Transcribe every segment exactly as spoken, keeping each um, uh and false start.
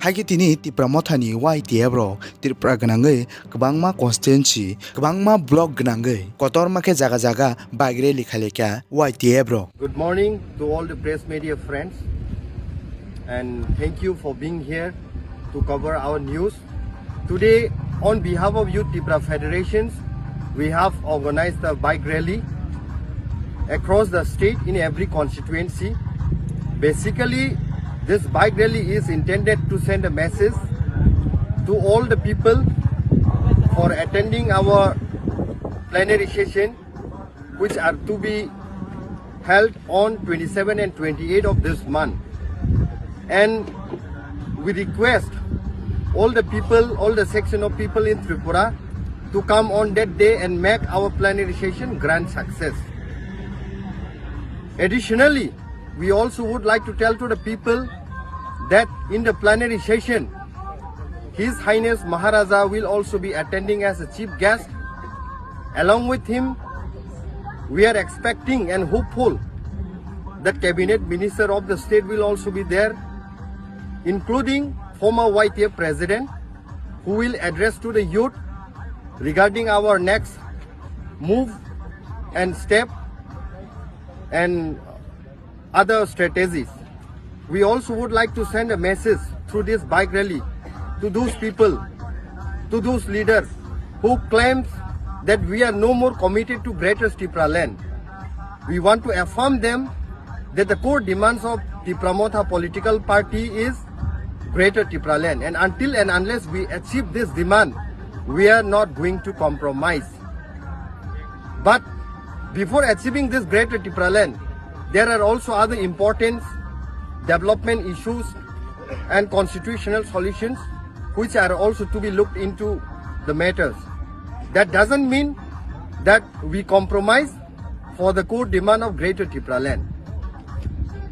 Haikhe tini Tipra Mothani Y T F rok Tripura gwnangwi kwbangma constituency, kwbangma block gwnangwi kotorma khe jaga jaga bike rally khailaikha Y T F rok. Good morning to all the press media friends, and thank you for being here to cover our news. Today, on behalf of Youth Tipra Federations, we have organized a bike rally across the state in every constituency. Basically, this bike rally is intended to send a message to all the people for attending our plenary session, which are to be held on twenty-seven and twenty-eight of this month. And we request all the people, all the section of people in Tripura to come on that day and make our plenary session grand success. Additionally, we also would like to tell to the people that in the plenary session, His Highness Maharaja will also be attending as a chief guest. Along with him, we are expecting and hopeful that cabinet minister of the state will also be there, including former Y T F president, who will address to the youth regarding our next move and step and other strategies. We also would like to send a message through this bike rally to those people, to those leaders who claims that we are no more committed to Greater Tipraland. We want to affirm them that the core demands of Tipra Motha political party is Greater Tipraland, and until and unless we achieve this demand, we are not going to compromise. But before achieving this Greater Tipraland, there are also other important development issues and constitutional solutions which are also to be looked into the matters. That doesn't mean that we compromise for the core demand of Greater Tipraland.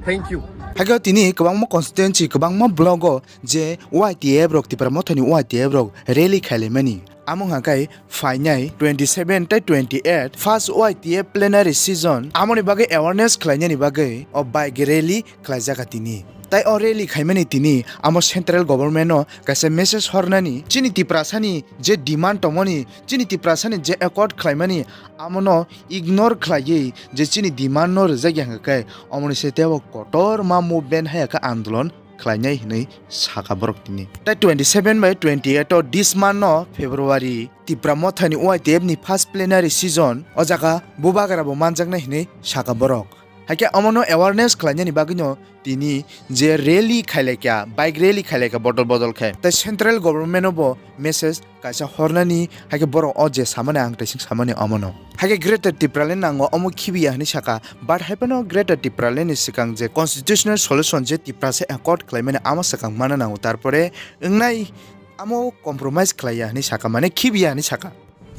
Thank you. Haikhe tini kwbangma constituency, kwbangma block o je Y T F rok, Tipra Mothani Y T F rok rally khailaimani. Amo hwnka khe phainai twenty-seven tei twenty-eight first Y T F plenary session, amoni bagwi awareness khlainani bagwi o bike rally khlaijak tini. Tai o rally khaimani tini amo central government no kaisa message hornani, chini Tiprasani je demand tongmani, chini Tiprasani je accord khlaimani, amono ignore khlaiwi je chini demand no rwjakya hwnka khe, omoni se teibo kotorma movement haiya khe andolon khlainai hinwi saka borok tini. Tai twenty-seven bai twenty-eight o this month no February Tipra Mothani Y T F ni first plenary session o jaga bubagra bo manjaknai hinwi saka borok. Haikhe omono awareness khlainani bagwino tini je rally khailaikha, bike rally khailaikha bodol bodol khe. Tai central government no bo message kaisa hornani, haikhe borok o je samani ang taising samani omono. Haikhe Greater Tipraland nango omo khibiya hinwi saka, but haiphano Greater Tipraland ni swkang je constitutional solution je Tiprasa accord khlaimani amo swkang mana nango, tarpore wngnai amo compromise khlaiya hinwi saka, mane khibiya hinwi saka.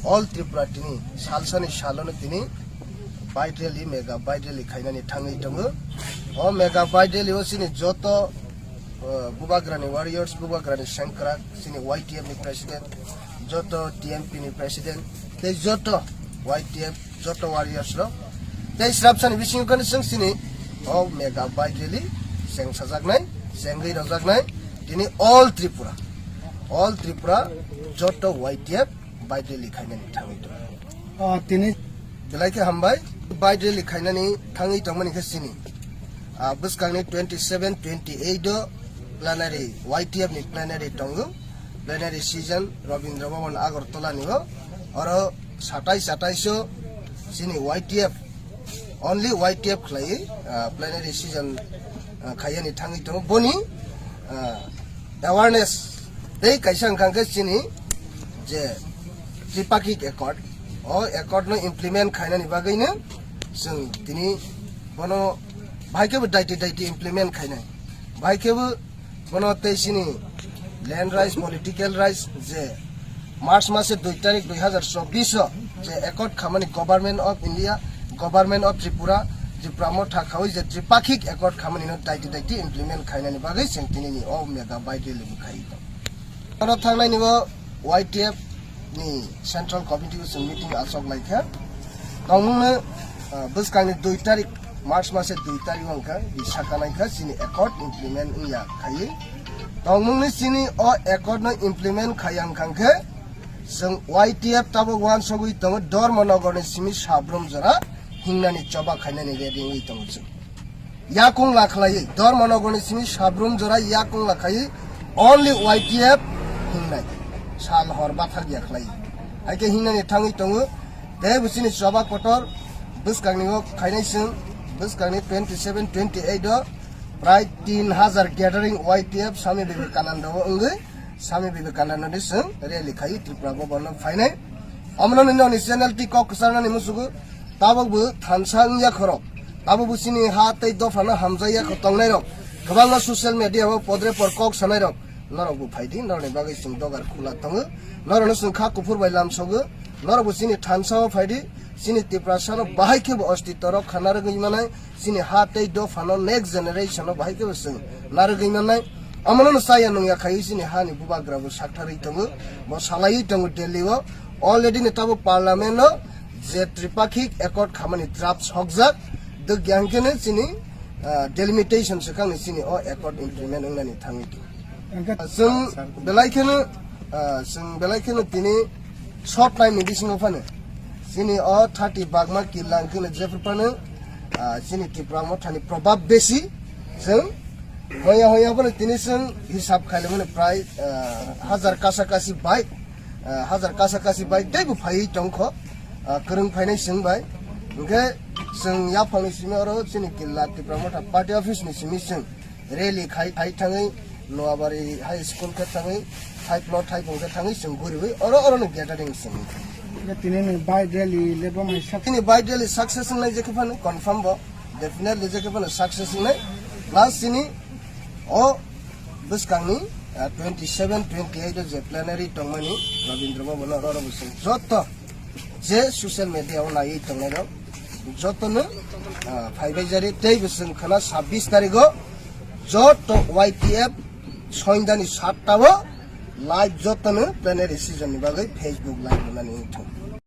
All Tripura tini salsani salono tini bike rally, mega bike rally khainani thangwi tongo. O mega bike rally o chini joto, uh, bubagrani warriors, bubagrani sengkrak, chini Y T F ni president, joto T M P ni president, tei joto Y T F, joto warriors rok. Tei srapsani bisingo khe chwng chini o mega bike rally chengsajaknai, chengwi rwjaknai, tini all Tripura, all Tripura, joto Y T F bike rally khainani thangwi tongo. Ah, tini belai khe hambai, bike rally khainani thangwi tongmani khe chini, ah, bwskangni twenty-seven, twenty-eight o plenary, Y T F ni plenary tongo, plenary session Rabindra Bhavan Agartala ni o, oro satais, satais o chini Y T F, only Y T F khlaiwi, ah, plenary session, ah, khaiyani thangwi tongo. Boni, ah, awareness tei kaisa wngkha khe chini je Tripakhik Accord, o accord no implement khainani bagwino chwng tini bono bahai khebo daiti daiti implement khainai, bahai khebo bono tei chini land rights, political rights je March mase dui tarik dui hazar chobbish o je accord khamani Government of India, Government of Tripura, Tripura Motha khawi je Tripakhik Accord khamani no daiti daiti implement khainani bagwi chwng tinini o mega bike rally bo khai tong. Oro thangnaini bo Y T F ni Central Committee o chwng meeting achok lai kha. Tongmungno, ah, bwskangni dui tarik, March mase dui tarik wngkha, di sakha nai kha chini accord implement wngya khaiwi. Tongmungni chini o accord no implement khayang khang khe, chwng Y T F tabuk uansugwi tongo Dharmanagar ni simi sabrum jora hingnani choba khainani ready wngwi tongo chwng. Yakung la khlaiwi, Dharmanagar ni simi sabrum jora yakung la khaiwi only Y T F hingnai sal hor bathak ya khlaiwi. Haikhe hingnani thangwi tongo, tei bo chini choba kotor bwskangni o khainai chwng, bwskangni twenty seven, twenty eight o prai tin hajar gathering Y T F Swami Vivekananda o wngwi, Swami Vivekananda ni chwng rally khai Tripura Bhavan no phainai. Omono nini oni channel ti kok kwcharnani musugo, tabok bo thansa wngya khorok. Tabok bo chini ha tei dopha no hamjaya kho tongnai rok. Kwbangma social media o podre por kok sanai rok. Norok bo phaidi, norokni bagwi chwng dogar khula tongo. Norokno chwng kha kuphur bai lamsogo. Norok bo chini thansa o phaidi, chini Tiprasa no bahai khe bo ostitto rok khana rwgwi manai. Chini ha tei dophano next generation o bahai khe bo chwng narwgwi mannai. Omono no chaya nungya khai chini hani bubagra bo saktharwi tongo, bo salaiwi tongo Delhi o. Already ni tabuk parliament o je tripakhik accord khamani draft sokjak, dwkya hwnkhe no chini, ah, delimitation swkang ni chini o accord implement wngnani thangwi tongo. Chwng belai kheno, ah, chwng belai kheno tini short time ni bisingo phano chini o thirty bagma killa hwnkhe no jephru phano, ah, chini Tipra Mothani probab besi. Chwng hoya hoya phano tini chwng hisab khailai mani prai, ah, hajar kasa kasi bai, ah, hajar kasa kasi bai teibo phaiwi tongkho, ah, kwrwng phainai chwng bai. Hwnkhe chwng yaphangni simi oro chini killa Tipra Motha party office ni simi chwng rally khai, khai thangwi Noabari High School khe thangwi, Thaiplo Thaipung khe thangwi chwng guriwi oro oro no gathering chwng. Tini ni bike rally le bo mai sak- Tini bike rally success wngnai je khe phano confirm bo, definitely je khe phano success wngnai. Plus chini o bwskangni, ah, twenty seven, twenty eight o je plenary tongmani Rabindra Bhavan oro oro bo chwng joto je social media o naiwi tongnai rok jotono, ah, phaibai jari tei bo chwng khana sabbish tarikh o joto Y T F soindani satta o live jotono plenary session ni bagwi Facebook live rwnani wngthung.